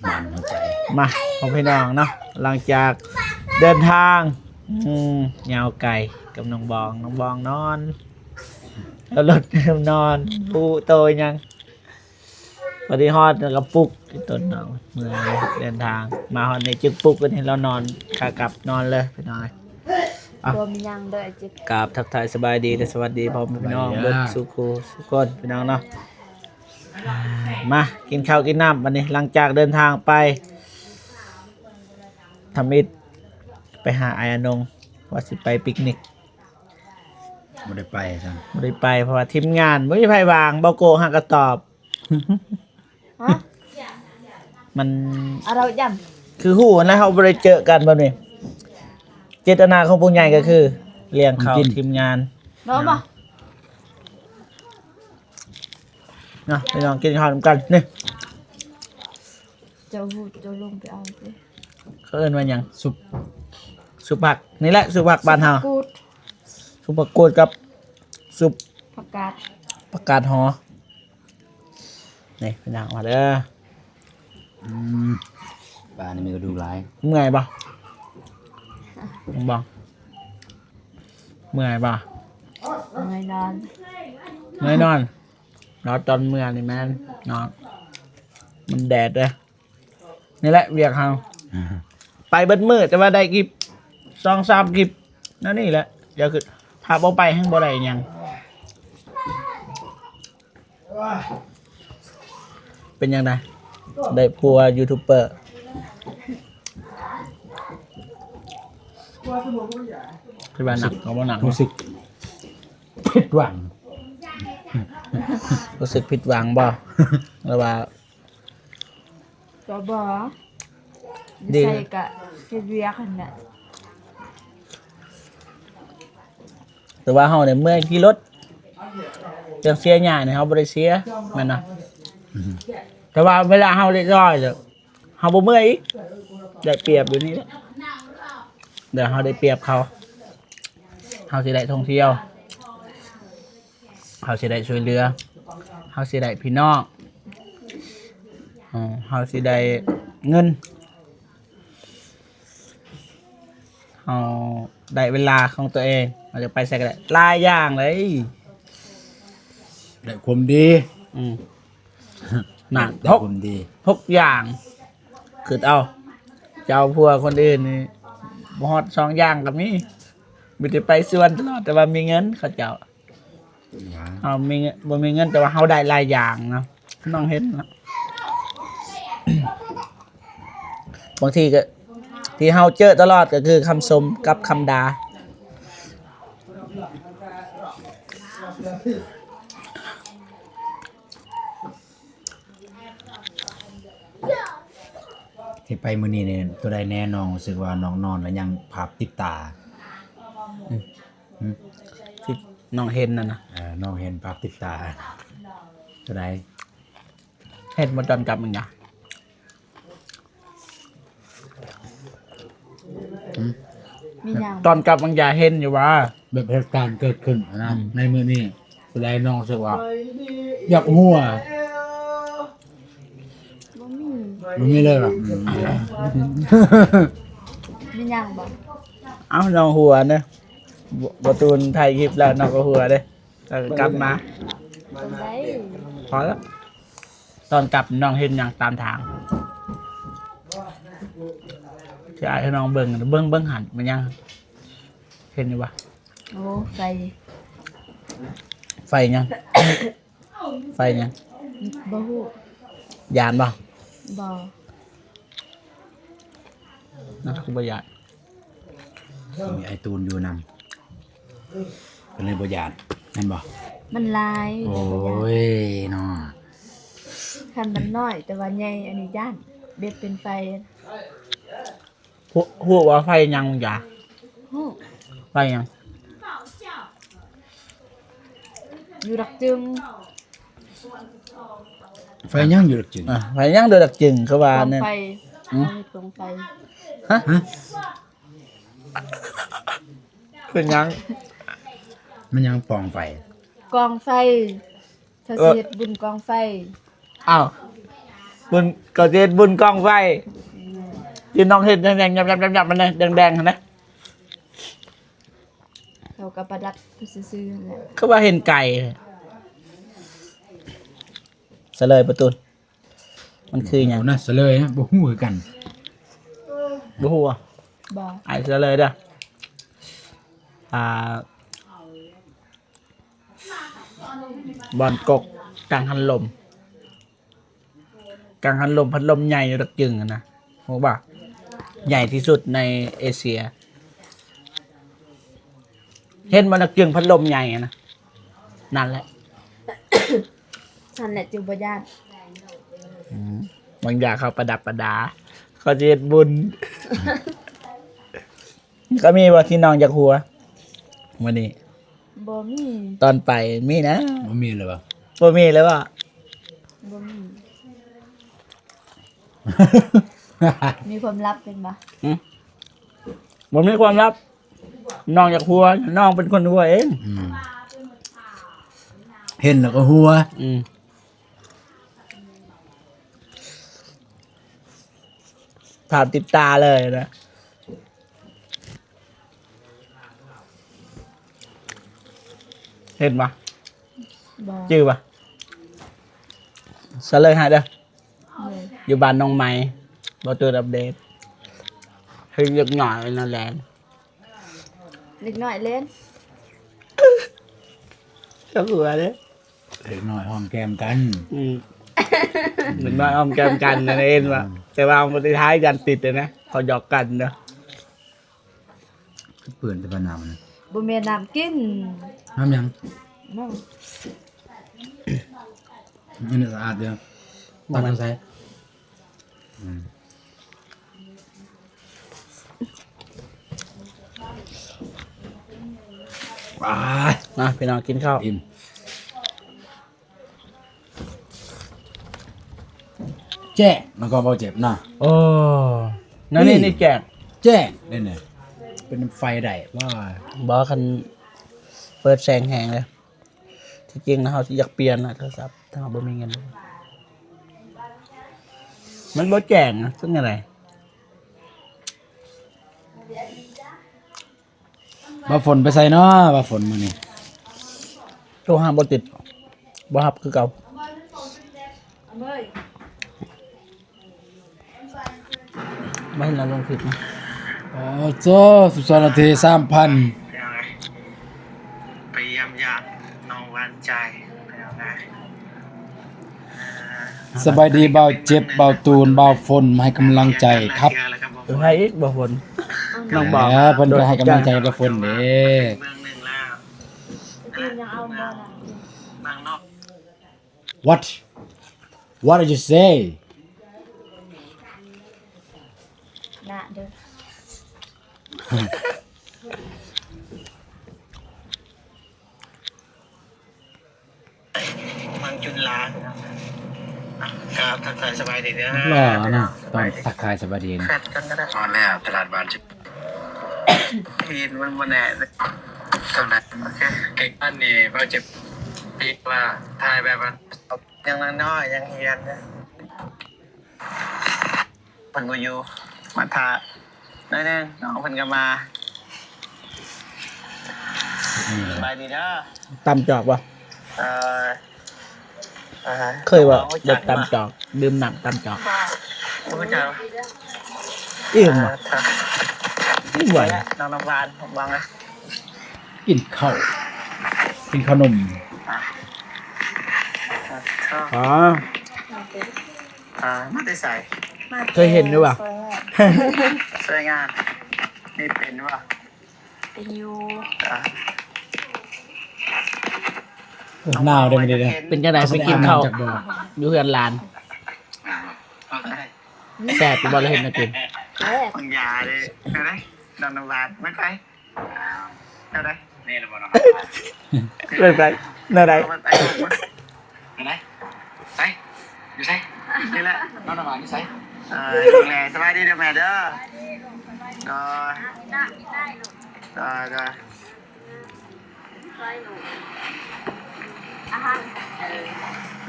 ມັນຫົວໃຈ ມາ ພໍ່ພີ່ນ້ອງເນາະ ຫຼັງຈາກເດີນທາງ ອືມ ຍາວໄກກັບນ້ອງບອງ ນ້ອງບອງນອນ ແລ້ວລົດນອນ ປູໂຕຫຍັງ ພໍດີຮອດແລ້ວກໍປຸກ ຕົ້ນເນາະ ເມື່ອຍເດີນທາງ ມາຮອດນີ້ຈຶ່ງປຸກ ອັນນີ້ລາວນອນ ຂາກັບນອນເລີຍ ພີ່ນ້ອງເອີຍ. ອ່ະ ບໍ່ມີຫຍັງເດີ ຈິດ ກາບທັກທາຍສະບາຍດີ ແລະ ສະຫວັດດີພໍ່ແມ່ພີ່ນ້ອງເບິດສູ່ຄູ່ສູ່ຄົນ ພີ່ນ້ອງເນາະ. ມາກິນເຂົ້າກິນນ້ຳບັດນີ້ ຫຼັງຈາກເດີນທາງໄປທຳອິດ ໄປຫາອ້າຍອານົງ ວ່າຊິໄປປິກນິກ ບໍ່ໄດ້ໄປຊັ້ນ ບໍ່ໄດ້ໄປ ເພາະວ່າທີມງານບໍ່ມີໃຜວ່າງ ບໍ່ໂກຫາກະຕອບ ຮະ ມັນ ອາ ເຮົາຢ້ຳ ຄືຮູ້ຫັ້ນແຫຼະ ເຮົາບໍ່ໄດ້ເຈີກັນແບບນີ້ ເຈດຕະນາຂອງຜູ້ໃຫຍ່ກໍຄືລ້ຽງເຂົ້າ ກິນ ທີມງານ ເນາະ ມາ ເນາະ ພີ່ນ້ອງກິນເຂົ້ານຳກັນ ນີ້ ເຈົ້າຮູ້ ເຈົ້າລົງໄປເອົາຕິ ເຂົາເອີ້ນວ່າຫຍັງ? ຊຸບ ຊຸບຜັກ ນີ້ແຫຼະຊຸບຜັກບ້ານເຮົາ ຊຸບຜັກກູດ ຊຸບຜັກກູດກັບຊຸບຜັກກາດ ຜັກກາດຫໍ່ ນີ້ພີ່ນ້ອງມາເດີ ອືມ ປານີ້ມີກະດູກຫຼາຍ ເມື່ອຍບໍ່? ບໍ່ ເມື່ອຍບໍ່? ເມື່ອຍນອນ ເມື່ອຍນອນ ລາວຕອນເມື່ອຍນີ້ແມ່ນເນາະ ມັນແດດເດ້ ນີ້ແຫຼະວຽກເຮົາ ອ່າ ໄປເບິດມື້ ແຕ່ວ່າໄດ້ກິບ ສອງສາມກິບ ແນວນີ້ແຫຼະ ດຽວຄື ຖ້າບໍ່ໄປແຮ່ງບໍ່ໄດ້ຫຍັງ ເປັນຈັ່ງໃດ ໄດ້ຜົວຢູທູບເປີ ຄິດວ່າໜັກ ຮູ້ສຶກ ກໍບໍ່ໜັກ ຮູ້ສຶກຜິດຫວັງ ຮູ້ສຶກຜິດຫວັງບໍ່ ຫຼືວ່າ ກໍບໍ່ ຢູ່ໃສກະເຮັດວຽກຫັ້ນແຫຼະ ແຕ່ວ່າເຮົານີ້ເມື່ອຍຂີ່ລົດ ຈັ່ງເສຍຫຍ້ານີ້ເຮົາບໍ່ໄດ້ເສຍ ແມ່ນບໍ່? ອືມ ແຕ່ວ່າເວລາເຮົາໄດ້ລອຍ ເຮົາບໍ່ເມື່ອຍອີກ ໄດ້ປຽບຢູ່ນີ້ແຫຼະ ແລ້ວເຮົາໄດ້ປຽບເຂົາ ເຮົາຊິໄດ້ທ່ອງທ່ຽວ ເຮົາຊິໄດ້ຊ່ວຍເຫຼືອ ເຮົາຊິໄດ້ພີ່ນ້ອງ ເຮົາຊິໄດ້ເງິນ ເຮົາໄດ້ເວລາຂອງຕົວເອງ ເຮົາຈະໄປໃສກໍໄດ້ ຫຼາຍຢ່າງເລີຍ ໄດ້ຄວາມດີ ອືມ ນັ້ນ ໄດ້ຄວາມດີ ຫົກຢ່າງ ຄິດເອົາ ເຈົ້າຜົວຄົນອື່ນນີ້ ບໍ່ຮອດສອງຢ່າງກໍມີ ມີແຕ່ໄປສວນຕະຫຼອດ ແຕ່ວ່າມີເງິນເຂົາເຈົ້າ ເຮົາມີເງິນ ບໍ່ມີເງິນ ແຕ່ວ່າເຮົາໄດ້ຫຼາຍຢ່າງເນາະ ນ້ອງເຫັນເນາະ ບາງທີກໍ ທີ່ເຮົາເຈີຕະຫຼອດກໍຄືຄຳຊົມກັບຄຳດ່າ ທີ່ໄປມື້ນີ້ນີ້ ຕົວໃດແນ່ ນ້ອງຮູ້ສຶກວ່ານ້ອງນອນແລ້ວຍັງພາບຕິດຕາ? ອືມ ທີ່ນ້ອງເຫັນນັ້ນນະ ເອີ ນ້ອງເຫັນພາບຕິດຕາ ຕົວໃດ? ເຫັນບໍ່ຕອນກັບມັນກະ ອືມ ມີຫຍັງ? ຕອນກັບມັນກະເຫັນຢູ່ວ່າ ແບບເຫດການເກີດຂຶ້ນນະ ອືມ ໃນມື້ນີ້ ຜູ້ໃດນ້ອງຮູ້ສຶກວ່າຢາກຫົວ? ບໍ່ມີ ບໍ່ມີເລີຍຫວາ? ອືມ ມີຫຍັງບໍ່? ເອົ້າ ນ້ອງຫົວເນາະ ບໍ່ ບໍ່ຕູນຖ່າຍຄລິບແລ້ວນ້ອງກໍຫົວເດ້ ແລ້ວກໍກັບມາ ບໍ່ໄດ້ ພໍແລ້ວ ຕອນກັບນ້ອງເຫັນຫຍັງຕາມທາງ? ຊິອາຍໃຫ້ນ້ອງເບິ່ງ ເບິ່ງ ເບິ່ງຫັ້ນ ແມ່ນຫຍັງ? ເຫັນຢູ່ບໍ່? ໂອ້ ໄຟ ໄຟຫຍັງ? ໄຟຫຍັງ? ບໍ່ຮູ້ ຢ້ານບໍ່? ບໍ່ ນ້ອງກໍບໍ່ຢ້ານ ມີອ້າຍຕູນຢູ່ນຳ ກໍເລີຍບໍ່ຢ້ານ ແມ່ນບໍ່? ມັນຫຼາຍ ໂອ້ຍເນາະ ຄັນມັນນ້ອຍ ແຕ່ວ່າໃຫຍ່ ອັນນີ້ຢ້ານ ແບບເປັນໄຟ ຮູ້ ຮູ້ວ່າໄຟຫຍັງ? ຢາ ຮູ້ ໄຟຫຍັງ? ຢູ່ດອກຈຶ່ງ ໄຟຫຍັງຢູ່ດອກຈຶ່ງ? ອ່າ ໄຟຫຍັງຢູ່ດອກຈຶ່ງ? ຄືວ່ານັ້ນ ກອງໄຟ ອືມ ເຮັດກອງໄຟ ຮະ? ຮະ? ເປັນຫຍັງ? ມັນຫຍັງກອງໄຟ? ກອງໄຟ ເຂົາຊິເຮັດບຸນກອງໄຟ ເອີ ອ້າວ ບຸນ ເຂົາຊິເຮັດບຸນກອງໄຟ ທີ່ນ້ອງເຮັດແດງໆ ຫຍັບໆໆ ຫັ້ນນະ ແດງໆ ຫັ້ນນະ ເຂົາກໍປະດັບຊື່ໆ ຫັ້ນແຫຼະ ຄືວ່າເຫັນໄກ ສະເລີຍປະຕູນ ມັນຄືຫຍັງ? ໂອ້ນະ ສະເລີຍນະ ບໍ່ຮູ້ຄືກັນ. ບໍ່ຮູ້ຫວາ? ບໍ່. ອ້າຍສະເລີຍເດີ້. ອ່າ ບ່ອນກົກກັງຫັນລົມ, ກັງຫັນລົມ ພັດລົມໃຫຍ່ຢູ່ດອກຈຶງຫັ້ນນະ ຮູ້ບໍ່? ໃຫຍ່ທີ່ສຸດໃນເອເຊຍ. ເຫັນບໍ່ ນັກຈຶ່ງພັດລົມໃຫຍ່ຫັ້ນນະ ນັ້ນແຫຼະ ຊັ້ນແຫຼະຈຶ່ງບໍ່ຢ້ານ. ອືມ ບາງຢ່າງເຂົາປະດັບປະດາ ເຂົາຊິເຮັດບຸນ. ກໍມີບໍ່ທີ່ນ້ອງຢາກຮູ້ມື້ນີ້? ບໍ່ມີ. ຕອນໄປມີນະ? ບໍ່ມີເລີຍຫວາ? ບໍ່ມີເລີຍຫວາ? ບໍ່ມີ. ມີຄວາມລັບເປັນບໍ່? ຫືມ? ບໍ່ມີຄວາມລັບ. ນ້ອງຢາກຫົວ ນ້ອງເປັນຄົນຫົວເອງ. ອືມ ເຫັນແລ້ວກໍຫົວ. ອືມ ພາບຕິດຕາເລີຍນະ. ເຫັນບໍ່? ບໍ່. ຈື່ບໍ່? ສະເລີຍໃຫ້ເດີ້. ໂດຍ ຢູ່ບ້ານນ້ອງໄມ ບໍ່ຕູດອັບເດດ ເຫັນເດັກນ້ອຍນັ້ນແຫຼະ ເດັກນ້ອຍເລ່ນ ເຈົ້າຫົວເດ້ ເດັກນ້ອຍຫອມແກ້ມກັນ. ອືມ ເດັກນ້ອຍຫອມແກ້ມກັນນັ້ນເຫັນວ່າ ອືມ ແຕ່ວ່າບໍ່ໄດ້ຖ່າຍ ຢ້ານຕິດເດ້ນະ ເຂົາຫຍອກກັນເດີ້. ຄືເປື້ອນແຕ່ວ່ານ້ຳນະ. ບໍ່ແມ່ນນ້ຳກິນ. ນ້ຳຫຍັງ? ນ້ຳ ອັນນີ້ສະອາດເດີ້. ຕັກມາໃສ່. ອືມ ອ້າຍ ມາພີ່ນ້ອງກິນເຂົ້າ. ອີ່ມ. ແຈ້ງ ມັນກໍບໍ່ເຈັບເນາະ. ໂອ້ ນັ້ນນີ້ ນີ້ແຈ້ງ ແຈ້ງເດ້ນີ້ ເປັນໄຟໄດ້ວ່າ. ບໍ່ ຄັນເປີດແສງແຮງເດ້. ທີ່ຈິງນະ ເຮົາຊິຢາກປ່ຽນນະໂທລະສັບ ຖ້າເຮົາບໍ່ມີເງິນ ມັນບໍ່ແຈ້ງນະ ເປັນຈັ່ງໃດ? ບ່າວຝົນໄປໃສເນາະ ບ່າວຝົນມື້ນີ້? ໂທຫາບໍ່ຕິດ ບໍ່ຮັບຄືເກົ່າ. ບໍ່ເຫັນລາວລົງຄລິບນະ. ໂອ້ໂຈ ສິບສອງນາທີ ສາມພັນ. ໄປຢ້ຽມຢາມນ້ອງຫວານໃຈ. ສະບາຍດີບ່າວເຈັບ ບ່າວຕູນ ບ່າວຝົນ ໃຫ້ກຳລັງໃຈຄັບ. ໃຫ້ອີກບ່າວຝົນ ນ້ອງບ່າວ ເອີ ເພິ່ນກໍໃຫ້ກຳລັງໃຈບ່າວຝົນເດ້. ນາງເນາະ. What? What did you say? ນະເດີ ມັງຈຸນລາ ກາບທັກທາຍສະບາຍດີເດີ. ຫຼໍ່ເນາະ ຕ້ອງທັກທາຍສະບາຍດີນະ. ຮອດແລ້ວຕະຫຼາດບ້ານ. ເຫັນມັນບໍ່ແນ່ເລີຍ. ໂຕນັ້ນ ໂອເຄ ເກັ່ງອັນນີ້ບໍ່ເຈັບ ຕິດວ່າຖ່າຍແບບວ່າ ຍັງນ້ອຍໆ ຍັງຮຽນເດີ. ເພິ່ນບໍ່ຢູ່ ມາຖ້າໜ້ອຍໜຶ່ງ ນ້ອງເພິ່ນກໍມາ. ສະບາຍດີເດີ. ຕຳຈອກບໍ່? ເອີ ເອີ ເຄີຍບໍ່? ເອົາ ຢາກຕຳຈອກ ດື່ມນ້ຳຕຳຈອກ. ບໍ່ຮູ້ຈັກ. ອີ່ມບໍ່? ອີ່ມບໍ່? ນ້ອງນ້ຳຫວານ ຫວັງນະ. ກິນເຂົ້າ ກິນເຂົ້າໜົມ. ອໍ ມາແຕ່ໃສ? ເຄີຍເຫັນຢູ່ບໍ່? ຊ່ວຍງານ ນີ້ເປັນບໍ່? ເປັນຢູ່. ໜາວເດ້ມື້ນີ້ເດ້. ເປັນຈັ່ງໃດໄປກິນເຂົ້າຢູ່ເຮືອນຫຼານ? ແຊບຢູ່ບໍ່ລະເຮັດແນວກິນ? ແຊບ. ເບິ່ງຢາເດ້ ແນວໃດ? ນ້ອງນ້ຳຫວານ ມາໄປ. ແນວໃດ? ແມ່ນບໍ່ເນາະ? ເລີຍໄປ ແນວໃດ? ແນວໃດ? ໃສ? ຢູ່ໃສ? ນີ້ແຫຼະ ນ້ອງນ້ຳຫວານຢູ່ໃສ? ເອີ ຢູ່ແມ່. ສະບາຍດີເດີແມ່ເດີ. ໂດຍ ໂດຍ ໂດຍ.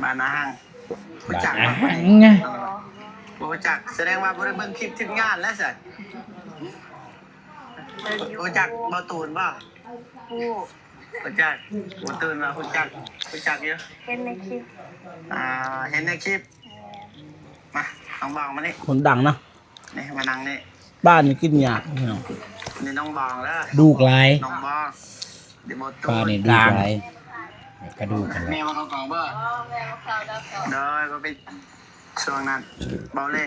ບ້ານນາຮັງ. ຮູ້ຈັກ ບາດ ບໍ່? ອືມ ບໍ່ຮູ້ຈັກ ສະແດງວ່າບໍ່ໄດ້ເບິ່ງຄລິບທີມງານແລ້ວຊັ້ນ. ຮູ້ຈັກບໍ່ຕູນບໍ່? ຮູ້ ຮູ້ຈັກບໍ່ຕູນບໍ່? ຮູ້ຈັກ ຮູ້ຈັກຢູ່ ເຫັນໃນຄລິບ ອ່າ ເຫັນໃນຄລິບ. ແມ່ນ ມາ ນ້ອງບອງມານີ້ ຄົນດັງນະ. ນີ້ ມານັ່ງນີ້ ປ້ານີ້ກິນຍາກພີ່ນ້ອງ. ນີ້ນ້ອງບອງເດີ ດຸຫຼາຍ ນ້ອງບອງ ເດ ບໍ່ຕູນ ປ້ານີ້ດຸຫຼາຍ ກະດູກຫັ້ນແຫຼະ. ແມ່ນບໍ່ ນ້ອງບອງເດີ? ອໍ ແມ່ນບໍ່ ເຂົ້າແລ້ວ ໂດຍ ບໍ່ເປັນ ຊ່ວງນັ້ນ ເບົາເລ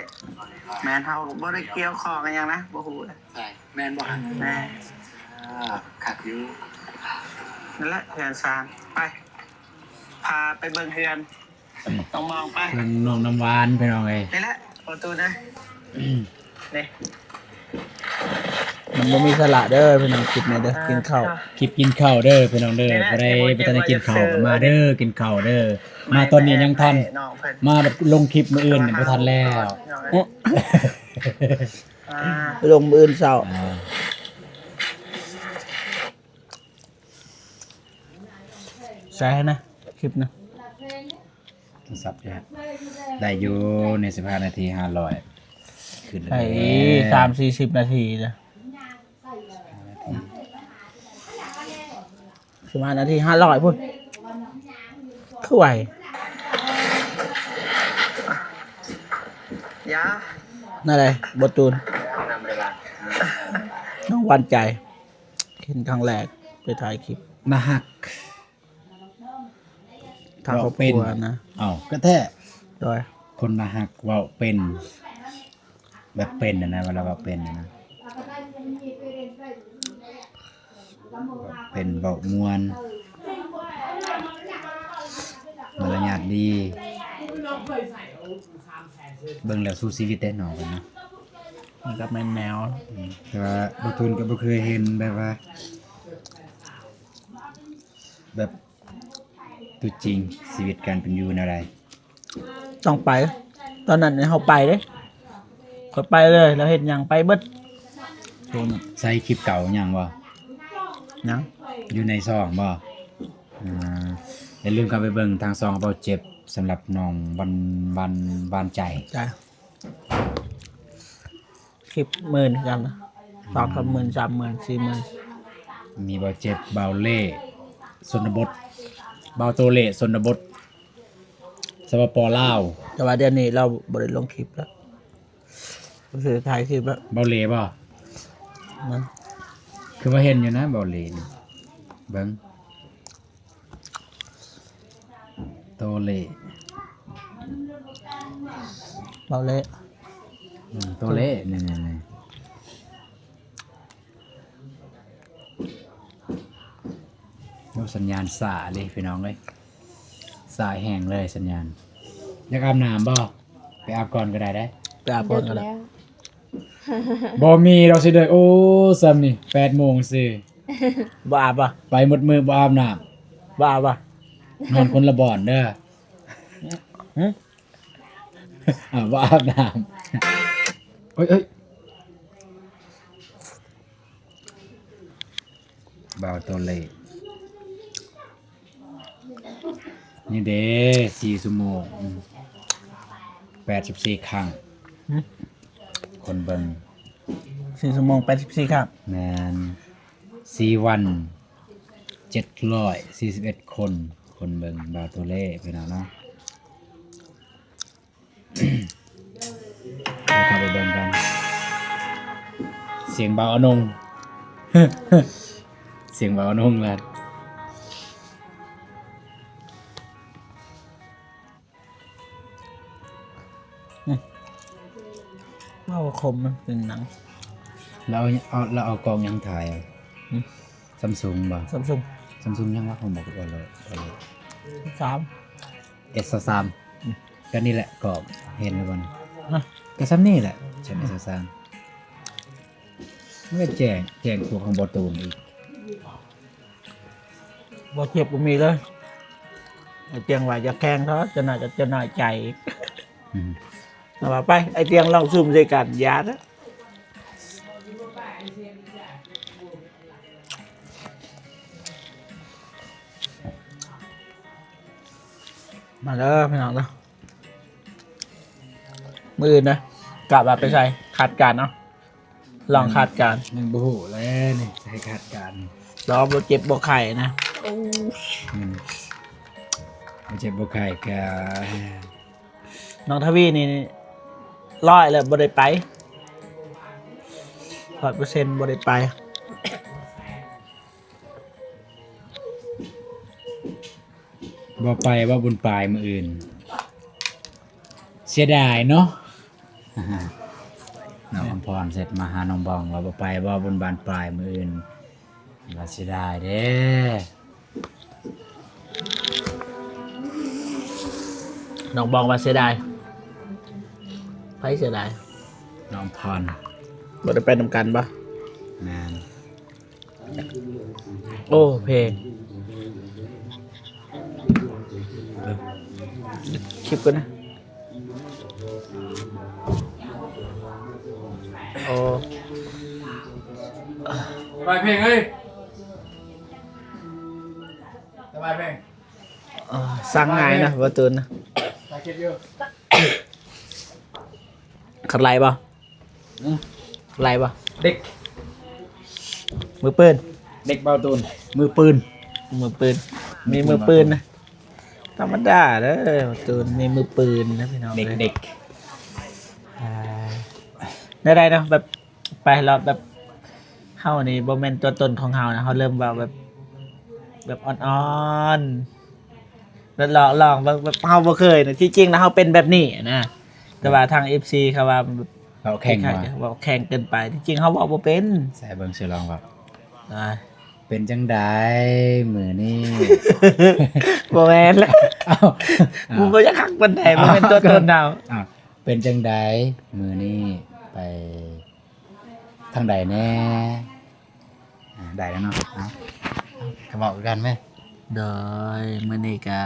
ແມ່ນ ເຮົາບໍ່ໄດ້ກ່ຽວຂ້ອງກັນຫຍັງນະ ບໍ່ຮູ້ເລີຍ. ໃຊ່ ແມ່ນບໍ່ຫັ້ນ? ແມ່ນ ອ່າ ຄັກຢູ່ ນັ້ນແຫຼະ ເຮືອນຊານ. ໄປ ພາໄປເບິ່ງເຮືອນ ຕ້ອງມອງໄປ ເຮືອນນ້ອງນ້ຳຫວານ ພີ່ນ້ອງເອີຍ. ນີ້ແຫຼະ ປະຕູເດີ ນີ້ ມັນບໍ່ມີສາລະເດີພີ່ນ້ອງ ຄລິບນີ້ເດີ ກິນເຂົ້າ ຄລິບກິນເຂົ້າເດີພີ່ນ້ອງເດີ. ຜູ້ໃດບໍ່ທັນໄດ້ກິນເຂົ້າກໍມາເດີ ກິນເຂົ້າເດີ. ມາຕອນນີ້ຍັງທັນ ມາແບບລົງຄລິບມື້ອື່ນນີ້ບໍ່ທັນແລ້ວ. ອ່າ ລົງມື້ອື່ນເຊົ້າ. ອ່າ ໃສ່ໃຫ້ນະ ຄລິບນະ ໂທລະສັບຢູ່ ໄດ້ຢູ່ໃນສິບຫ້ານາທີ ຫ້າຮ້ອຍ ຂຶ້ນແລ້ວ. ໄດ້ສາມສີ່ສິບນາທີເດີ ສິບຫ້ານາທີ ຫ້າຮ້ອຍພຸ້ນ ຄືໄວ. ຢາ ນັ້ນແຫຼະ ບໍ່ຕູນ ນ້ອງຫວານໃຈ ເຫັນຄັ້ງແລກໄປຖ່າຍຄລິບ ໜ້າຮັກ ທາງຄອບຄົວນະ. ເວົ້າເປັນ ເອົ້າ ກະແທ້ ໂດຍ ຄົນໜ້າຮັກເວົ້າເປັນ ແບບເປັນຫັ້ນນະ ເວລາເວົ້າເປັນຫັ້ນນະ ເປັນ ເວົ້າມ່ວນ ມາລະຍາດດີ ເບິ່ງແລ້ວສູ້ຊີວິດເດ້ນ້ອງເພິ່ນນະ. ມັນກໍແມ່ນແນວ ອືມ ແຕ່ວ່າບໍ່ທູນກໍບໍ່ເຄີຍເຫັນແບບວ່າ ແບບຕົວຈິງຊີວິດການເປັນຢູ່ແນວໃດ. ຕ້ອງໄປ ຕອນນັ້ນເຮົາໄປເດ້ ຂ້ອຍໄປເລີຍ ລາວເຮັດຫຍັງໄປເບິດ. ໃສ່ຄລິບເກົ່າຍັງບໍ່? ຍັງ ຢູ່ໃນຊ່ອງບໍ່? ອ່າ ຢ່າລືມເຂົ້າໄປເບິ່ງທາງຊ່ອງເບົາເຈັບ ສຳລັບນ້ອງຫວານ ຫວານ ຫວານໃຈ ຈ້າ. ຄລິບໝື່ນຄືກັນນະ ສອງສາມໝື່ນ ສາມໝື່ນ ສີ່ໝື່ນ. ມີເບົາເຈັບ ເບົາເລ່ ຊົນນະບົດ ເບົາໂຕເລ່ ຊົນນະບົດ ສປປ ລາວ. ແຕ່ວ່າດຽວນີ້ລາວບໍ່ໄດ້ລົງຄລິບແລ້ວ ບໍ່ໄດ້ຖ່າຍຄລິບແລ້ວ. ເບົາເລ່ບໍ່? ນະ ຄືວ່າເຫັນຢູ່ນະ ເບົາເລ່ນີ້ ເບິ່ງ. ໂຕເລ ເບົາເລ ອືມ ໂຕເລ ນີ້ໆໆ. ໂອ້ ສັນຍານຊ້າເລີຍພີ່ນ້ອງເອີຍ ຊ້າແຮງເລີຍສັນຍານ. ຢາກອາບນ້ຳບໍ່? ໄປອາບກ່ອນກໍໄດ້ເດ້ ໄປອາບກ່ອນກໍໄດ້. ບໍ່ມີດອກຊິເດີ ໂອ້ ຊ່ຳນີ້ ແປດໂມງຊື່. ບໍ່ອາບບໍ່? ໄປໝົດມື້ບໍ່ອາບນ້ຳ. ບໍ່ອາບບໍ່? ນອນຄົນລະບ່ອນເດີ. ຫຶ? ອາ ບໍ່ອາບນ້ຳ. ເອີຍ ເອີຍ ບ່າວໂຕເລ ນີ້ເດ້ ສີ່ຊົ່ວໂມງ ອືມ ແປດສິບສີ່ຄັ້ງ. ຫຶ? ຄົນເບິ່ງ ສີ່ຊົ່ວໂມງ ແປດສິບສີ່ຄັ້ງ. ແມ່ນ ສີ່ວັນ ເຈັດຮ້ອຍສີ່ສິບເອັດຄົນ ຄົນເບິ່ງບ່າວໂຕເລ ພີ່ນ້ອງເນາະ. ເຮົາເຂົ້າໄປເບິ່ງກັນ ສຽງບ່າວອານົງ ສຽງບ່າວອານົງລະ. ອືມ ເວົ້າຄົມມັນເປັນຫຍັງ? ລາວເອົາ ລາວເອົາກ້ອງຫຍັງຖ່າຍ? ຫຶ? ຊຳຊຸງບໍ່? ຊຳຊຸງ ຊຳຊຸງຫຍັງວະ? ຂອງບໍ່ ເອີ ເອີ ສາມ ເອັສຊາວສາມ. ອືມ ກໍນີ້ແຫຼະ ກໍເຫັນແລ້ວບໍ່ນະ? ຮະ? ກໍຊ່ຳນີ້ແຫຼະ ຊ່ຳເອັສຊາວສາມ. ມັນກໍແຈ້ງ ແຈ້ງກວ່າຂອງບໍ່ຕູນອີກ. ບໍ່ເຈັບກໍມີເລີຍ. ໄອ້ຕຽງວ່າຢາກແຂ່ງເທາະ ຈະໜ້ອຍກໍຈະນ້ອຍໃຈອີກ. ອືມ ເອົາວ່າໄປ ໄອ້ຕຽງລອງຊຸມໃສ່ກັນ ຢ່າເດີ. ມາເດີພີ່ນ້ອງເດີ. ມື້ອື່ນນະ ກະວ່າໄປໃສ ຄາດການເອົາ ລອງຄາດການ ຍັງບໍ່ຮູ້ແຫຼະນີ້ ໃສ່ຄາດການ ລອງບໍ່ເຈັບບໍ່ໄຂ້ນະ ອືມ ບໍ່ເຈັບບໍ່ໄຂ້ກະ ນ້ອງທະວີນີ້ຮ້ອຍແລ້ວ ບໍ່ໄດ້ໄປ ຮ້ອຍເປີເຊັນ ບໍ່ໄດ້ໄປ. ບໍ່ໄປບໍ່ບຸນປາຍມື້ອື່ນ ເສຍດາຍເນາະ ນ້ອງອຳພອນແຊັດມາຫານ້ອງບອງວ່າ ບໍ່ໄປບໍ່ບຸນບານປາຍມື້ອື່ນ ວ່າເສຍດາຍເດ້ ນ້ອງບອງວ່າເສຍດາຍ ໃຜເສຍດາຍ ນ້ອງອຳພອນ ບໍ່ໄດ້ໄປນຳກັນບໍ່ ແມ່ນ. ໂອ້ ເພງ ຄລິບກ່ອນນະ ໂອ້ ສະບາຍເພງເອີຍ ສະບາຍເພງ ເອີ ສັ່ງງ່າຍນະ ບໍ່ຕູນນະ ຖ່າຍຄລິບຢູ່ ຄັນໄລ່ບໍ່? ອືມ ໄລ່ບໍ່? ເດັກ ມືປືນ ເດັກເບົາຕູນ ມືປືນ ມືປືນ ມີມືປືນນະ ທຳມະດາເດີ ເບົາຕູນມີມືປືນນະພີ່ນ້ອງ ເດັກ ເດັກ ອ່າ ແນວໃດເນາະ ແບບ ໄປລະແບບ ເຮົານີ້ບໍ່ແມ່ນຕົວຕົນຂອງເຮົານະ ເຮົາເລີ່ມເວົ້າແບບ ແບບອ່ອນໆ ແບບລອງ ລອງເບິ່ງ ແບບເຮົາບໍ່ເຄີຍນະ ທີ່ຈິງນະເຮົາເປັນແບບນີ້ນະ ແຕ່ວ່າທາງເອັຟຊີເຂົາວ່າ ເວົ້າແຂງ ເວົ້າແຂງເກີນໄປ ທີ່ຈິງເຮົາເວົ້າບໍ່ເປັນ ໃສ່ເບິ່ງຊິລອງເວົ້າ ອ່າ ເປັນຈັ່ງໃດມື້ນີ້ ບໍ່ແມ່ນລະ ເອົ້າ ມັນບໍ່ຢາກຄັກປານໃດ ບໍ່ແມ່ນຕົວຕົນເຮົາ ອ່າ ເປັນຈັ່ງໃດມື້ນີ້ໄປ ທາງໃດແດ່? ອາ ໄດ້ແລ້ວເນາະ ເອົາ ກໍເວົ້າຄືກັນແມະ ໂດຍ ມື້ນີ້ກະ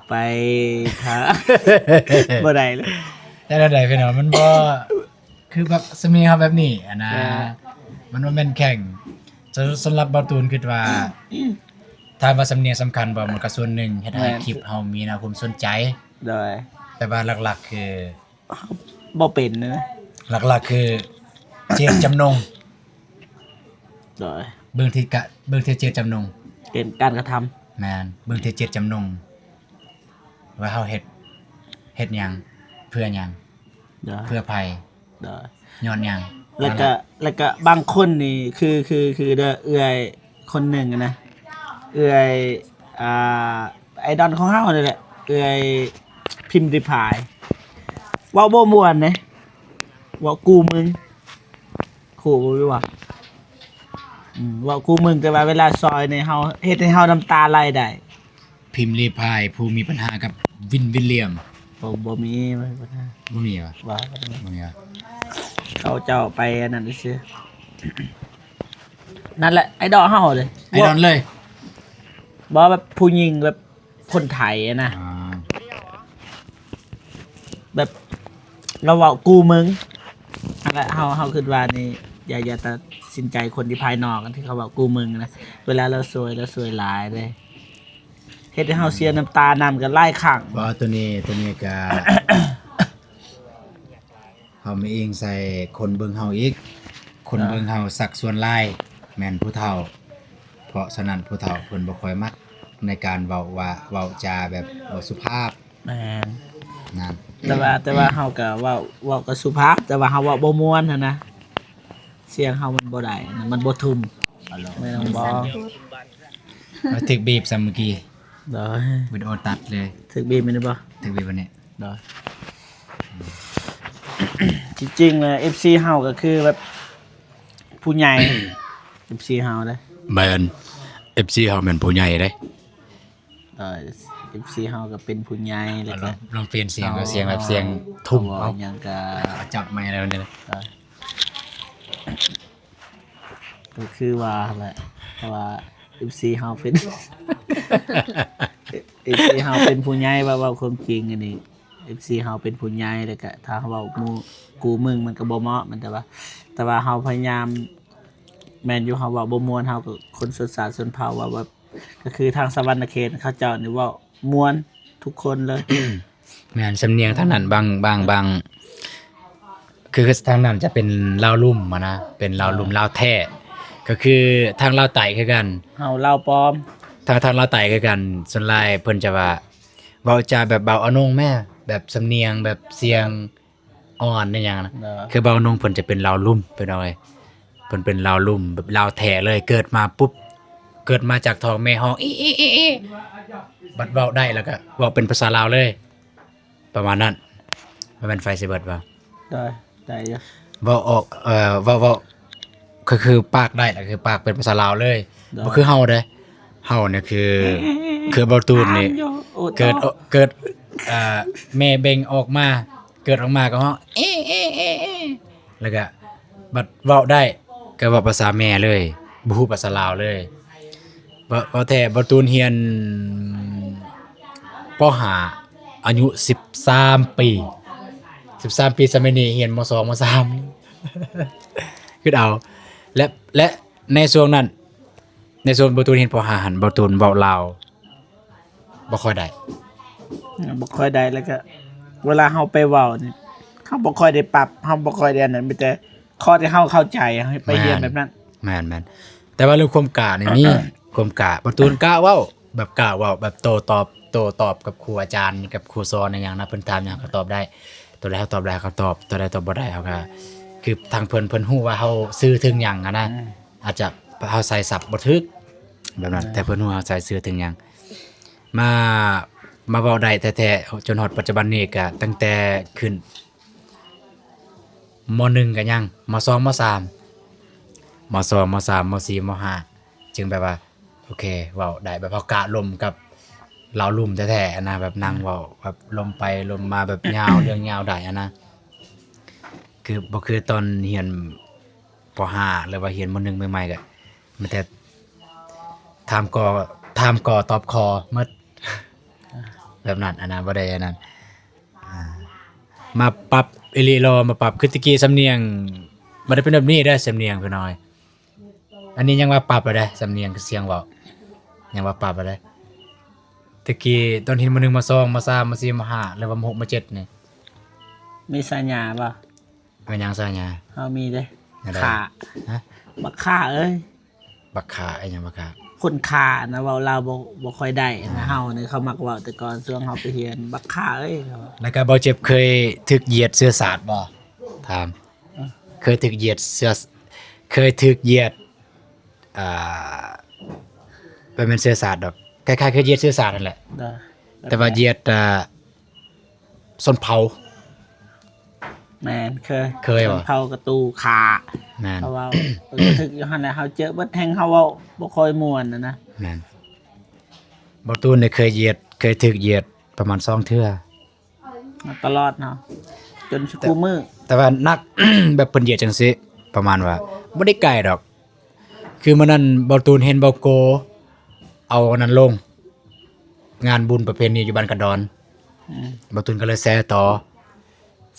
ໄປ ຖ້າ ບໍ່ໄດ້ແລ້ວ ແຕ່ແນວໃດພີ່ນ້ອງ ມັນບໍ່ ຄືແບບສຳນຽງເຮົາແບບນີ້ຫັ້ນນະ ມັນບໍ່ແມ່ນແຂ່ງ ສຳ ສຳລັບເບົາຕູນຄິດວ່າ ຖາມວ່າສຳນຽງສຳຄັນບໍ່? ມັນກໍສ່ວນໜຶ່ງ ເຮັດໃຫ້ຄລິບເຮົາມີແນວຄວາມສົນໃຈ ໂດຍ ແຕ່ວ່າຫຼັກໆຄື ເຮົາບໍ່ເປັນນະ ຫຼັກໆຄືເຈດຈຳນົງ ໂດຍ ເບິ່ງທີ່ກະ ເບິ່ງທີ່ເຈດຈຳນົງ ເປັນການກະທຳ ແມ່ນ ເບິ່ງທີ່ເຈດຈຳນົງ ວ່າເຮົາເຮັດ ເຮັດຫຍັງ ເພື່ອຫຍັງ ໂດຍ ເພື່ອໃຜ ໂດຍ ຍ້ອນຫຍັງ ແລ້ວກະ ນັ້ນແຫຼະ ແລ້ວກະບາງຄົນນີ້ ຄື ຄື ຄືເດີ້ ເອື້ອຍ ຄົນໜຶ່ງນະ ເອື້ອຍ ອ່າ ໄອດອນຂອງເຮົານີ້ແຫຼະ ເອື້ອຍພິມລິພາຍ ເວົ້າບໍ່ມ່ວນເດ້ ເວົ້າກູ່ມຶງ ໂຫ ບໍ່ວ່າ ອືມ ເວົ້າກູ່ມຶງ ແຕ່ວ່າເວລາຊອຍນີ້ເຮົາ ເຮັດໃຫ້ເຮົານ້ຳຕາໄຫຼໄດ້. ພິມລີພາຍ ຜູ້ມີບັນຫາກັບວິນ ວິນລຽມ ບໍ່ ບໍ່ມີບັນຫາ ບໍ່ມີຫວາ? ບໍ່ ບໍ່ມີ ບໍ່ມີຫວາ? ເຂົາເຈົ້າໄປອັນນັ້ນຊື່ ນັ້ນແຫຼະ ໄອດອລເຮົາເລີຍ ໄອດອລເລີຍ ບໍ່ ແບບຜູ້ຍິງແບບຄົນໄທຫັ້ນນະ ອ່າ ແບບລາວເວົ້າກູ່ມຶງ ຫັ້ນແຫຼະ ເຮົາ ເຮົາຄິດວ່ານີ້ ຢ່າ ຢ່າຕັດສິນໃຈຄົນທີ່ພາຍນອກ ທີ່ເຂົາເວົ້າກູ່ມຶງນະ ເວລາລາວຊ່ວຍ ລາວຊ່ວຍຫຼາຍເດ້. ເຮັດໃຫ້ເຮົາເສຍນ້ຳຕານຳກັນຫຼາຍຄັ້ງ. ບໍ່ ໂຕນີ້ ໂຕນີ້ກະ ເຮົາມາອີງໃສ່ຄົນເບິ່ງເຮົາອີກ ຄົນເບິ່ງເຮົາສັກສ່ວນຫຼາຍແມ່ນຜູ້ເຖົ້າ ເພາະສະນັ້ນຜູ້ເຖົ້າເພິ່ນບໍ່ຄ່ອຍມັກໃນການເວົ້າວ່າ ເວົ້າຈາແບບບໍ່ສຸພາບ. ແມ່ນ ນັ້ນ ແຕ່ວ່າ ແຕ່ວ່າເຮົາກະເວົ້າ ເວົ້າກະສຸພາບ ແຕ່ວ່າເຮົາເວົ້າບໍ່ມ່ວນຫັ້ນນະ ສຽງເຮົາມັນບໍ່ໄດ້ ມັນບໍ່ທຸ່ມ ແມ່ນບໍ່? ມາຖືກບີບຊ້ຳມື້ກີ້ ໂດຍ ວິດີໂອຕັດເລີຍ ຖືກບີບແມ່ນບໍ່? ຖືກບີບອັນນີ້ ໂດຍ ທີ່ຈິງແລ້ວ ເອັຟຊີເຮົາກໍຄືແບບຜູ້ໃຫຍ່ ເອັຟຊີເຮົາເດ້ ແມ່ນ ເອັຟຊີເຮົາແມ່ນຜູ້ໃຫຍ່ເດ້ ໂດຍ ເອັຟຊີເຮົາກໍເປັນຜູ້ໃຫຍ່ ແລ້ວກໍລອງ ລອງປ່ຽນສຽງ ເອົາ ສຽງແບບສຽງທຸ່ມ ເອົາ ເອົາຫຍັງກໍ ເອົາຈັບໄມແລ້ວນີ້ ໂດຍ ກໍຄືວ່າຫັ້ນແຫຼະ ເພາະວ່າເອັຟຊີເຮົາເປັນ ເອັຟຊີເຮົາເປັນຜູ້ໃຫຍ່ ເວົ້າ ເວົ້າຄວາມຈິງອັນນີ້ ເອັຟຊີເຮົາເປັນຜູ້ໃຫຍ່ ແລ້ວກະຖ້າເຮົາເວົ້າໝູ່ກູ່ມຶງມັນກໍບໍ່ເໝາະ ແມ່ນແຕ່ວ່າ ແຕ່ວ່າເຮົາພະຍາຍາມ ແມ່ນຢູ່ ເຮົາເວົ້າບໍ່ມ່ວນ ເຮົາກໍຄົນຊົນຊາດຊົນເຜົ່າ ເວົ້າແບບ ກໍຄືທາງສະຫວັນນະເຂດເຂົາເຈົ້ານີ້ເວົ້າມ່ວນທຸກຄົນເລີຍ ແມ່ນ ສຳນຽງທາງນັ້ນບາງ ບາງ ບາງ ຄື ຄືທາງນັ້ນຈະເປັນລາວລຸ່ມຫັ້ນນະ ເປັນລາວລຸ່ມ ອ່າ ລາວແທ້ ກໍຄືທາງລາວໃຕ້ຄືກັນ ເຮົາລາວປອມ ທາງ ທາງລາວໃຕ້ຄືກັນ. ສ່ວນຫຼາຍເພິ່ນຈະວ່າ ເວົ້າຈາແບບເບົາອານົງແມ້ ແບບສຳນຽງແບບສຽງອ່ອນອີ່ຫຍັງນະ ຄືເບົາອານົງເພິ່ນຈະເປັນລາວລຸ່ມ ພີ່ນ້ອງເອີຍ. ເພິ່ນເປັນລາວລຸ່ມ ແບບລາວແທ້ເລີຍ ເກີດມາປຸບ ເກີດມາຈາກທ້ອງແມ່ຮ້ອງ ອີໆໆໆ ບັດເວົ້າໄດ້ແລ້ວກໍເວົ້າເປັນພາສາລາວເລີຍ ປະມານນັ້ນ. ບໍ່ແມ່ນໄຟຊິເບິດບໍ່? ໄດ້ ໄດ້ຢູ່ ເວົ້າອອກ ເອີ ເວົ້າ ເວົ້າ ກໍຄືປາກໄດ້ ກໍຄືປາກເປັນພາສາລາວເລີຍ ບໍ່ຄືເຮົາເດ້. ເຮົານີ້ຄື ຄືເບົາຕູນນີ້ ເກີດ ເກີດ ເອີ ແມ່ເບັ່ງອອກມາ ເກີດອອກມາກໍຮ້ອງ ເອ ເອ ເອ ເອ ແລ້ວກະບັດເວົ້າໄດ້ກໍເວົ້າພາສາແມ່ເລີຍ ບໍ່ຮູ້ພາສາລາວເລີຍ. ເວົ້າ ເວົ້າແທ້ ເບົາຕູນຮຽນ ປໍຫ້າ ອາຍຸສິບສາມປີ ສິບສາມປີ ສະໄໝນີ້ຮຽນ ມໍສອງ ມໍສາມ ຄິດເອົາ. ແລະ ແລະ ໃນຊ່ວງນັ້ນ ໃນຊ່ວງເບົາຕູນຮຽນ ປໍຫ້າ ຫັ້ນ ເບົາຕູນເວົ້າລາວບໍ່ຄ່ອຍໄດ້ ບໍ່ຄ່ອຍໄດ້ ແລ້ວກໍເວລາເຮົາໄປເວົ້ານີ້ ເຮົາບໍ່ຄ່ອຍໄດ້ປັບ ເຮົາບໍ່ຄ່ອຍໄດ້ອັນນັ້ນ ມີແຕ່ຂໍ້ທີ່ເຮົາເຂົ້າໃຈ ເຮົາໄປຮຽນແບບນັ້ນ. ແມ່ນ ແມ່ນ ແຕ່ວ່າເລື່ອງຄວາມກ້ານີ້ມີ ຄວາມກ້າ ເບົາຕູນກ້າເວົ້າ ແບບກ້າເວົ້າ ແບບໂຕ້ຕອບ ໂຕ້ຕອບກັບຄູອາຈານ ກັບຄູສອນອີ່ຫຍັງນະ ເພິ່ນຖາມຫຍັງເຮົາກໍຕອບໄດ້ ຕົວໃດເຮົາຕອບໄດ້ເຮົາກໍຕອບ ຕົວໃດຕອບບໍ່ໄດ້ເຮົາກໍ ຄືທາງເພິ່ນ ເພິ່ນຮູ້ວ່າເຮົາສື່ເຖິງຫຍັງຫັ້ນນະ ອືມ ອາດຈະເຮົາໃສ່ສັບບໍ່ຖືກແບບນັ້ນ ແຕ່ເພິ່ນຮູ້ວ່າເຮົາໃສ່ສື່ເຖິງຫຍັງ. ມາ ມາເວົ້າໄດ້ແທ້ໆ ຈົນຮອດປັດຈຸບັນນີ້ກະຕັ້ງແຕ່ຂຶ້ນ ມໍໜຶ່ງກະຍັງ ມໍສອງ ມໍສາມ ມໍສອງ ມໍສາມ ມໍສີ່ ມໍຫ້າ ຈຶ່ງແບບວ່າ ໂອເຄ ເວົ້າໄດ້ ແບບເຮົາກະລົມກັບລາວລຸ່ມແທ້ໆຫັ້ນນະ ແບບນັ່ງເວົ້າ ແບບລົມໄປລົມມາ ແບບຍາວ ເລື່ອງຍາວໄດ້ຫັ້ນນະ ຄືບໍ່ຄືຕອນຮຽນ ປໍຫ້າ ຫຼືວ່າຮຽນ ມໍໜຶ່ງ ໃໝ່ໆ ກະມີແຕ່ຖາມກໍ ຖາມກໍຕອບຂໍໝົດ ແບບນັ້ນຫັ້ນນະ ບໍ່ໄດ້ອັນນັ້ນ. ອ່າ ມາປັບອີ່ຫຼີເນາະ ມາປັບ ຄືແຕ່ກີ້ສຳນຽງບໍ່ໄດ້ເປັນແບບນີ້ເດ້ ສຳນຽງພີ່ນ້ອງ ອັນນີ້ຍັງວ່າປັບແລ້ວເດ້ ສຳນຽງກັບສຽງເວົ້າ ຍັງວ່າປັບແລ້ວເດ້. ແຕ່ກີ້ຕອນຮຽນ ມໍໜຶ່ງ ມໍສອງ ມໍສາມ ມໍສີ່ ມໍຫ້າ ຫຼືວ່າ ມໍຫົກ ມໍເຈັດນີ້ ມີສາຍາບໍ່? ແມ່ນຫຍັງສາຍາ? ເຮົາມີເດ້ ແນວໃດ? ຂ້າ ຮະ? ບັກຂ້າເອີຍ ບັກຂ້າ ອີຫຍັງບັກຂ້າ? ຄົນຂ້ານະ ເວົ້າລາວບໍ່ ບໍ່ຄ່ອຍໄດ້ນະ ອ່າ ເຮົານີ້ ເຂົາມັກເວົ້າແຕ່ກ່ອນ ຊ່ວງເຮົາໄປຮຽນ ບັກຂ້າເອີຍ ເຂົາວ່າ. ແລ້ວກໍເບົາເຈັບເຄີຍຖືກຢຽດເຊື້ອຊາດບໍ່? ຖາມ ເອີ ເຄີຍຖືກຢຽດເຊື້ອ ເຄີຍຖືກຢຽດ ອ່າ ບໍ່ແມ່ນເຊື້ອຊາດດອກ ຄ້າຍໆຄືຢຽດເຊື້ອຊາດຫັ້ນແຫຼະ ໂດຍ ແຕ່ວ່າຢຽດ ອ່າ ຊົນເຜົ່າ. ແມ່ນ ເຄີຍ ເຄີຍບໍ່? ຊົນເຜົ່າກະຕູຂ້າ ແມ່ນ ເພາະວ່າ ເອີ ຖືກຢູ່ຫັ້ນແຫຼະ ເຮົາເຈີເບິດ ແຮ່ງເຮົາເວົ້າບໍ່ຄ່ອຍມ່ວນຫັ້ນນະ. ແມ່ນ ເບົາຕູນນີ້ເຄີຍຢຽດ ເຄີຍຖືກຢຽດປະມານສອງເທື່ອ ມາຕະຫຼອດເນາະ ຈົນຊຸມື້ ແຕ່ ແຕ່ວ່າໜັກ ແບບເພິ່ນຢຽດຈັ່ງຊີ້ ປະມານວ່າບໍ່ໄດ້ໄກດອກ ຄືມື້ນັ້ນເບົາຕູນເຫັນເບົາໂກເອົາອັນນັ້ນລົງ ງານບຸນປະເພນີຢູ່ບ້ານກະດອນ ອືມ ເບົາຕູນກໍເລີຍແຊຕໍ່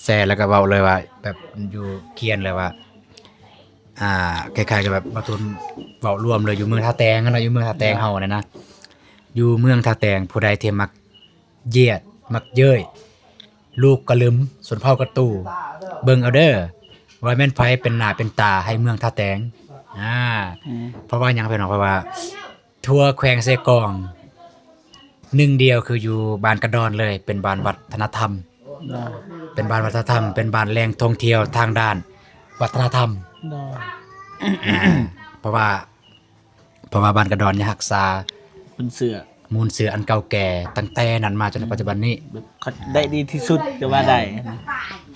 ແຊແລ້ວກໍເວົ້າເລີຍວ່າ ແບບຢູ່ຂຽນເລີຍວ່າ ອ່າ ຄ້າຍໆກັບແບບເບົາຕູນເວົ້າລວມເລີຍ ຢູ່ເມືອງທ່າແຕງຫັ້ນນະ ຢູ່ເມືອງທ່າແຕງເຮົາຫັ້ນນະ ຢູ່ເມືອງທ່າແຕງ ຜູ້ໃດທີ່ມັກ ຢຽດ ມັກເຍີ້ຍ ລູກກະລຶມ ຊົນເຜົ່າກະຕູ ເບິ່ງເອົາເດີ ວ່າແມ່ນໃຜເປັນໜ້າເປັນຕາໃຫ້ເມືອງທ່າແຕງ. ອາ ອືມ ເພາະວ່າຫຍັງ ພີ່ນ້ອງ? ເພາະວ່າທົ່ວແຂວງເຊກອງ ໜຶ່ງດຽວຄືຢູ່ບ້ານກະດອນເລີຍ ເປັນບ້ານວັດທະນະທຳ ເປັນບ້ານວັດທະນະທຳ ເປັນບ້ານແຫຼ່ງທ່ອງທ່ຽວທາງດ້ານວັດທະນະທຳ ອາ ເພາະວ່າ ເພາະວ່າບ້ານກະດອນຍັງຮັກສາມູນເຊື້ອ ມູນເຊື້ອອັນເກົ່າແກ່ຕັ້ງແຕ່ນັ້ນມາຈົນເຖິງປັດຈຸບັນນີ້ ແບບເຂົາໄດ້ດີທີ່ສຸດກໍວ່າໄດ້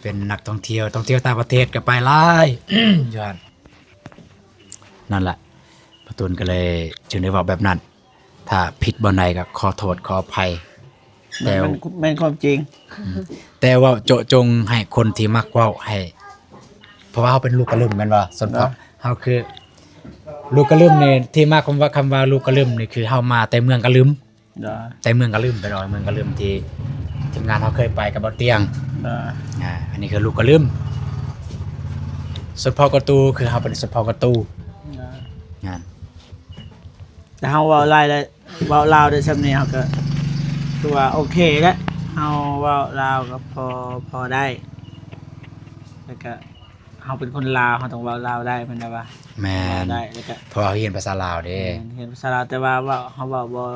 ເປັນນັກທ່ອງທ່ຽວ ທ່ອງທ່ຽວຕ່າງປະເທດກໍໄປຫຼາຍຢູ່ຫັ້ນ. ນັ້ນລະ ປະຕູນກໍເລີຍຈຶ່ງໄດ້ເວົ້າແບບນັ້ນ ຖ້າຜິດບ່ອນໃດກໍຂໍໂທດຂໍອະໄພ. ແຕ່ ແມ່ນ ແມ່ນຄວາມຈິງ ອືມ ແຕ່ເວົ້າເຈາະຈົງໃຫ້ຄົນທີ່ມັກເວົ້າໃຫ້ ເພາະວ່າເຮົາເປັນລູກກະລຶມແມ່ນບໍ່? ສ່ວນພວກເຮົາຄືລູກກະລຶມນີ້ ທີ່ມາຄວາມວ່າ ຄຳວ່າລູກກະລຶມນີ້ ຄືເຮົາມາແຕ່ເມືອງກະລຶມ ແຕ່ເມືອງກະລຶມ ໄປດອຍເມືອງກະລຶມ ທີ່ທີມງານເຮົາເຄີຍໄປກັບບ່າວຕຽງ ອາ ອັນນີ້ຄືລູກກະລຶມ ຊົນເຜົ່າກະຕູ ຄືເຮົາເປັນຊົນເຜົ່າກະຕູ ແຕ່ເຮົາເວົ້າຫຼາຍແລ້ວ ເວົ້າລາວໄດ້ຊ່ຳນີ້ ເຮົາກໍຖືວ່າໂອເຄແລ້ວ ເຮົາ ເວົ້າລາວກໍພໍ ພໍໄດ້ ແລ້ວກະເຮົາເປັນຄົນລາວ ເຮົາຕ້ອງເວົ້າລາວໄດ້ ແມ່ນບໍ່ວະ? ແມ່ນ ເວົ້າໄດ້ ແລ້ວກະ ເພາະວ່າເຮົາຮຽນພາສາລາວເດ້. ແມ່ນ ຮຽນພາສາລາວ ແຕ່ວ່າເວົ້າ ເຮົາເວົ້າບໍ່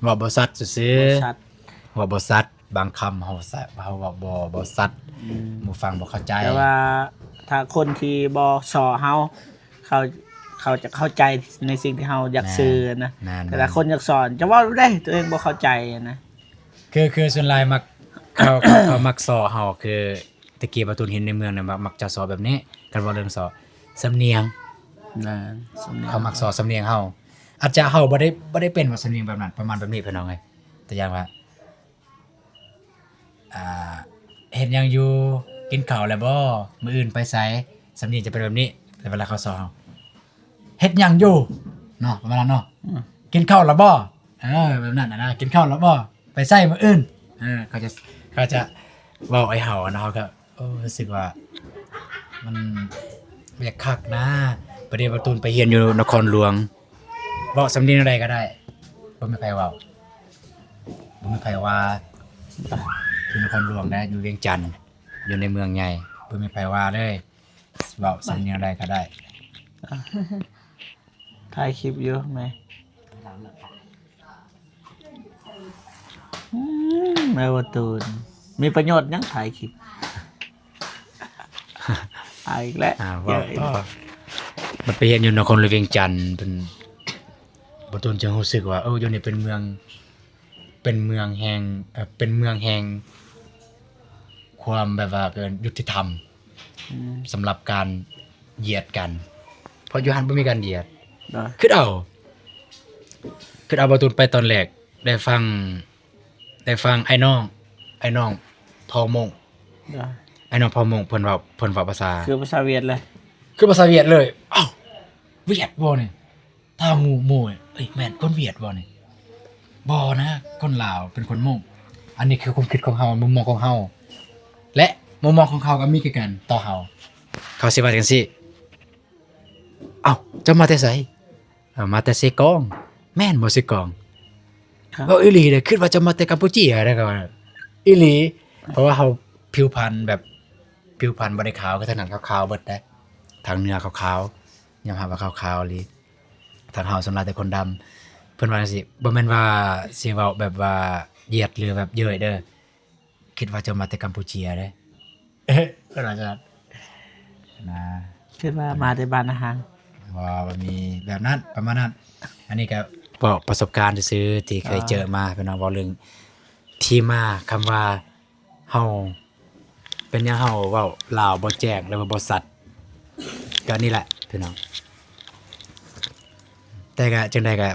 ເວົ້າບໍ່ຊັດຊື່ໆ ບໍ່ຊັດ ເວົ້າບໍ່ຊັດ ບາງຄຳເຮົາ ເຮົາເວົ້າບໍ່ ບໍ່ຊັດ ອືມ ໝູ່ຟັງບໍ່ເຂົ້າໃຈ. ແຕ່ວ່າຖ້າຄົນທີ່ບໍ່ສໍ້ເຮົາ ເຂົາ ເຂົາຈະເຂົ້າໃຈໃນສິ່ງທີ່ເຮົາຢາກ ແມ່ນ ສື່ນະ. ແມ່ນໆ ແຕ່ຖ້າຄົນຢາກສອນ ຈະເວົ້າໄດ້ ຕົວເອງບໍ່ເຂົ້າໃຈນະ. ຄື ຄືສ່ວນຫຼາຍມັກ ເຂົາ ເຂົາ ເຂົາມັກສໍ້ເຮົາ ຄືແຕ່ກີ້ບ່າວຕູນເຫັນໃນເມືອງນະ ມັກ ມັກຈະສໍ້ແບບນີ້ ຄັນເວົ້າເລື່ອງສໍ້ ສຳນຽງ. ແມ່ນ ສຳນຽງ ເຂົາມັກສໍ້ສຳນຽງເຮົາ. ອາດຈະເຮົາບໍ່ໄດ້ ບໍ່ໄດ້ເປັນວ່າສຳນຽງແບບນັ້ນ ປະມານແບບນີ້ ພີ່ນ້ອງເອີຍ. ຕົວຢ່າງວ່າ ອ່າ ເຮັດຫຍັງຢູ່? ກິນເຂົ້າແລ້ວບໍ່? ມື້ອື່ນໄປໃສ? ສຳນຽງຈະເປັນແບບນີ້ ແຕ່ເວລາເຂົາສອນເຮົາ ເຮັດຫຍັງຢູ່? ເນາະ ປະມານນັ້ນເນາະ. ອືມ ກິນເຂົ້າແລ້ວບໍ່? ເອີ ແບບນັ້ນນະ ກິນເຂົ້າແລ້ວບໍ່? ໄປໃສມື້ອື່ນ? ເອີ ເຂົາຈະ ເຂົາຈະເວົ້າໃຫ້ເຮົານະ ເຮົາກໍ ໂອ້ ຮູ້ສຶກວ່າມັນຢາກຄັກນະ. ປະເດ ບ່າວຕູນໄປຮຽນຢູ່ນະຄອນຫຼວງ ເວົ້າສຳນຽງໃດກໍໄດ້ ບໍ່ມີໃຜເວົ້າ ບໍ່ມີໃຜວ່າ. ຢູ່ນະຄອນຫຼວງໄດ໋ ຢູ່ວຽງຈັນ ຢູ່ໃນເມືອງໃຫຍ່ ບໍ່ມີໃຜວ່າເລີຍ ເວົ້າສຳນຽງໃດກໍໄດ້. ຖ່າຍຄລິບຢູ່ແມ່. ອືມ ແມ່ບໍ່ຕູນ ມີປະໂຫຍດຫຍັງຖ່າຍຄລິບ? ອາ ອີກແລ້ວ ອ່າ ເວົ້າຕໍ່. ມັນໄປຮຽນຢູ່ນະຄອນຫຼວງວຽງຈັນ ເປັນ ບ່າວຕູນຈຶ່ງຮູ້ສຶກວ່າ ເອີ ຢູ່ນີ້ເປັນເມືອງ ເປັນເມືອງແຫ່ງ ເອີ ເປັນເມືອງແຫ່ງຄວາມແບບວ່າ ເອີ້ນ ຍຸຕິທຳ. ອືມ ສຳລັບການຢຽດກັນ ເພາະຢູ່ຫັ້ນບໍ່ມີການຢຽດ. ເນາະ ຄິດເອົາ ຄິດເອົາ ບ່າວຕູນໄປຕອນແລກ ໄດ້ຟັງ ໄດ້ຟັງອ້າຍນ້ອງ ອ້າຍນ້ອງເຜົ່າມົ້ງ. ເນາະ ອ້າຍນ້ອງເຜົ່າມົ້ງ ເພິ່ນເວົ້າ ເພິ່ນເວົ້າພາສາ ຄືພາສາຫວຽດເລີຍ ຄືພາສາຫວຽດເລີຍ. ອ້າວ ຫວຽດບໍ່ນີ້? ຖາມໝູ່ ໝູ່ ເອີຍ ແມ່ນຄົນຫວຽດບໍ່ນີ້? ບໍ່ນະ ຄົນລາວ ເປັນຄົນມົ້ງ. ອັນນີ້ຄືຄວາມຄິດຂອງເຮົາ ມຸມມອງຂອງເຮົາ ແລະ ມຸມມອງຂອງເຂົາກໍມີຄືກັນຕໍ່ເຮົາ. ເຂົາຊິວ່າຈັ່ງຊີ້ ເອົ້າ ເຈົ້າມາແຕ່ໃສ? ເອົາ ມາແຕ່ເຊກອງ. ແມ່ນບໍ່ເຊກອງ? ເວົ້າອີ່ຫຼີເດ້ ຄິດວ່າເຈົ້າມາແຕ່ກຳປູເຈຍເດ້ ເຂົາວ່າ. ອີ່ຫຼີ ເພາະວ່າເຮົາຜິວພັນແບບ ຜິວພັນບໍ່ໄດ້ຂາວຄືທາງນັ້ນ ຂາວໆເບິດເດ້ ທາງເໜືອຂາວໆ ຍອມຮັບວ່າຂາວໆອີ່ຫຼີ. ທາງເຮົາສ່ວນຫຼາຍແຕ່ຄົນດຳ. ເພິ່ນວ່າຈັ່ງຊີ້ ບໍ່ແມ່ນວ່າຊິເວົ້າແບບວ່າຢຽດ ຫຼື ແບບເຍີ້ຍເດີ ຄິດວ່າເຈົ້າມາແຕ່ກຳປູເຈຍເດ້ ເພິ່ນວ່າຊັ້ນນະ. ຄິດວ່າມາແຕ່ບ້ານນາຮັງ ບໍ່ ບໍ່ມີແບບນັ້ນ ປະມານນັ້ນ. ອັນນີ້ກໍເວົ້າປະສົບການຊື່ໆ ທີ່ເຄີຍເຈີມາ ພີ່ນ້ອງ. ເວົ້າເລື່ອງທີ່ມາຄຳວ່າ ເຮົາ ເປັນຫຍັງເຮົາເວົ້າລາວບໍ່ແຈ້ງ ຫຼືວ່າບໍ່ຊັດ ກໍນີ້ແຫຼະພີ່ນ້ອງ. ແຕ່ກໍຈັ່ງໃດກໍ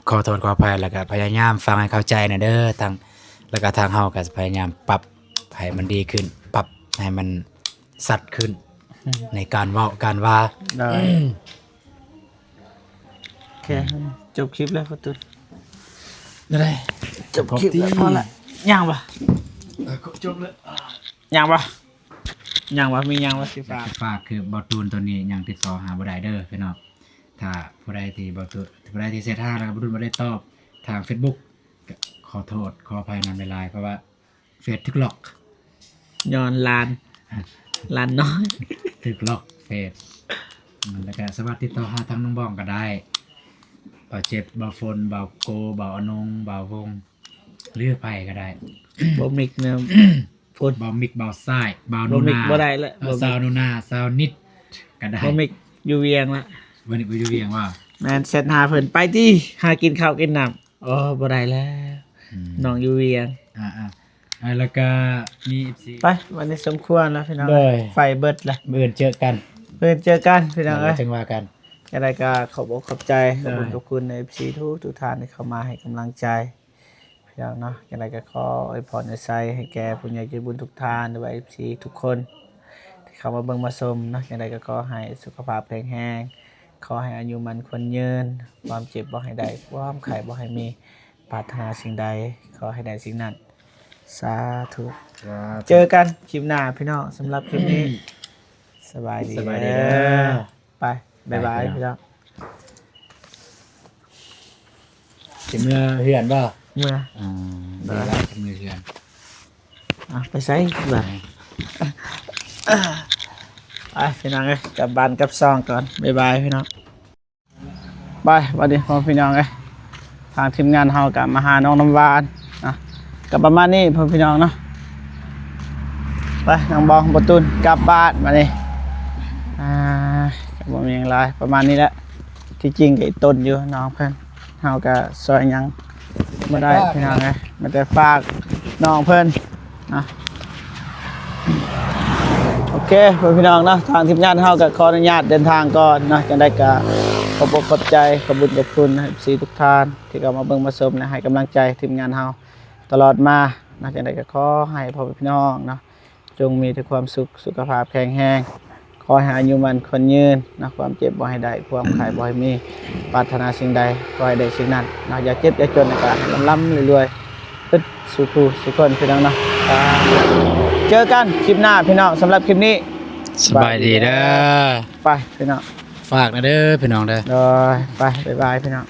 ຂໍໂທດຂໍອະໄພ ແລ້ວກໍພະຍາຍາມຟັງໃຫ້ເຂົ້າໃຈແດ່ເດີ ທາງ ແລ້ວກໍທາງເຮົາກໍຈະພະຍາຍາມປັບໃຫ້ມັນດີຂຶ້ນ ປັບໃຫ້ມັນຊັດຂຶ້ນ ອືມ ໃນການເວົ້າການວ່າ. ໂດຍ. ໂອເຄ ຈົບຄລິບແລ້ວປະຕູນ. ໄດ້ ຈົບຄລິບແລ້ວ ພໍລະ. ຍັງບໍ່? ເອີ ຈົບແລ້ວ. ຍັງບໍ່? ຍັງບໍ່? ມີຍັງບໍ່ຊິຝາກ? ຢາກຈະຝາກ ຄືບ່າວຕູນຕອນນີ້ຍັງຕິດຕໍ່ຫາບໍ່ໄດ້ເດີພີ່ນ້ອງ. ຖ້າຜູ້ໃດທີ່ບ່າວຕູນ ຜູ້ໃດທີ່ແຊັດຫາ ແລ້ວກໍບ່າວຕູນບໍ່ໄດ້ຕອບທາງເຟສບຸກ ກໍຂໍໂທດຂໍອະໄພນຳຫຼາຍໆ ເພາະວ່າ ເຟສຖືກລັອກ ຍ້ອນຫຼານ ຫຼານນ້ອຍຖືກລັອກເຟສ. ແລ້ວກໍສາມາດຕິດຕໍ່ຫາທາງນ້ອງບອງກໍໄດ້ ບ່າວເຈັບ ບ່າວຝົນ ບ່າວໂກ ບ່າວອະນົງ ບ່າວວົງ ຫຼືໃຜກໍໄດ້. ບໍ່ມິກນະ ຝົນ ບ່າວມິກ ບ່າວຊາຍ ບ່າວໜູນາ ບໍ່ໄດ້ລະ ເອີ ສາວໜູນາ ສາວນິດກໍໄດ້. ບໍ່ມິກຢູ່ວຽງລະ ບໍ່ມິກຢູ່ວຽງວ່າ ແມ່ນ ແຊັດຫາເພິ່ນໄປຕິ ຫາກິນເຂົ້າກິນນ້ຳ. ໂອ້ ບໍ່ໄດ້ແລ້ວ ອືມ ນ້ອງຢູ່ວຽງ. ອ່າໆ ແລ້ວກໍມີເອັຟຊີ ໄປ ວັນນີ້ສົມຄວນແລ້ວພີ່ນ້ອງ. ໂດຍ ໄຟເບິດລະ ມື້ອື່ນເຈີກັນ ມື້ອື່ນເຈີກັນພີ່ນ້ອງເອີຍ ຈຶ່ງວ່າກັນ. ຈັ່ງໃດກໍຂອບອົກຂອບໃຈ ໂດຍ ຂອບຄຸນຂອບຄຸນເອັຟຊີທຸກໆທ່ານທີ່ເຂົ້າມາໃຫ້ກຳລັງໃຈພີ່ນ້ອງເນາະ. ຈັ່ງໃດກໍຂໍອວຍພອນອວຍໄຊໃຫ້ແກ່ຜູ້ໃຫຍ່ໃຈບຸນທຸກທ່ານ ຫຼືວ່າເອັຟຊີທຸກຄົນທີ່ເຂົ້າມາເບິ່ງມາຊົມເນາະ. ຈັ່ງໃດກໍຂໍໃຫ້ສຸຂະພາບແຂງແຮງ ຂໍໃຫ້ອາຍຸໝັ້ນຂວັນຍືນ ຄວາມເຈັບບໍ່ໃຫ້ໄດ້ ຄວາມໄຂ້ບໍ່ໃຫ້ມີ ປາດຖະໜາສິ່ງໃດ ຂໍໃຫ້ໄດ້ສິ່ງນັ້ນ ສາທຸ ສາທຸ. ເຈີກັນຄລິບໜ້າພີ່ນ້ອງ ສຳລັບຄລິບນີ້ ສະບາຍດີ ສະບາຍດີເດີ. ໄປ ບາຍບາຍ ບາຍພີ່ນ້ອງ. ຊິເມືອເຮືອນບໍ່? ເມືອ ອືມ ບາຍບາຍ ຊິເມືອເຮືອນ. ອ່ະ ໄປໃສບາດ ໄປພີ່ນ້ອງເອີຍ ກັບບ້ານກັບຊ່ອງກ່ອນ ບາຍບາຍພີ່ນ້ອງ. ໄປ ບັດນີ້ພໍ່ພີ່ນ້ອງເອີຍ ທາງທີມງານເຮົາກໍມາຫານ້ອງນ້ຳຫວານເນາະ ກໍປະມານນີ້ພໍ່ພີ່ນ້ອງເນາະ. ໄປ ນ້ອງບອງ ບໍ່ຕຸນ ກັບບ້ານບັດນີ້ ອ່າ ກໍບໍ່ມີຫຍັງຫຼາຍ ປະມານນີ້ແຫຼະ. ທີ່ຈິງກໍອີ່ຕົນຢູ່ນ້ອງເພິ່ນ ເຮົາກໍຊ່ອຍຫຍັງບໍ່ໄດ້ພີ່ນ້ອງເອີຍ ມີແຕ່ຝາກນ້ອງເພິ່ນເນາະ. ໂອເຄ ພໍ່ພີ່ນ້ອງເນາະ ທາງທີມງານເຮົາກໍຂໍອະນຸຍາດເດີນທາງກ່ອນເນາະ. ຈັ່ງໃດກໍຂອບອົກຂອບໃຈ ຂອບບຸນຂອບຄຸນເອັຟຊີທຸກທ່ານ ທີ່ເຂົ້າມາເບິ່ງມາຊົມ ແລະ ໃຫ້ກຳລັງໃຈທີມງານເຮົາຕະຫຼອດມາເນາະ. ຈັ່ງໃດກໍຂໍໃຫ້ພໍ່ແມ່ພີ່ນ້ອງເນາະ ຈົ່ງມີແຕ່ຄວາມສຸກ ສຸຂະພາບແຂງແຮງ ຂໍໃຫ້ອາຍຸໝັ້ນຂວັນຍືນເນາະ ຄວາມເຈັບບໍ່ໃຫ້ໄດ້ ຄວາມໄຂ້ບໍ່ໃຫ້ມີ ປາດຖະໜາສິ່ງໃດຂໍໃຫ້ໄດ້ສິ່ງນັ້ນເນາະ ຢ່າເຈັບຢ່າຈົນ ແລ້ວກໍໃຫ້ລ່ຳໆລວຍໆ ເບິດສູ່ຜູ້ສູ່ຄົນ ພີ່ນ້ອງເນາະ. ເຈີກັນຄລິບໜ້າພີ່ນ້ອງ ສຳລັບຄລິບນີ້ ສະບາຍດີເດີ ໄປພີ່ນ້ອງ ຝາກນະເດີພີ່ນ້ອງເດີ ໂດຍ ໄປ ບາຍບາຍພີ່ນ້ອງ.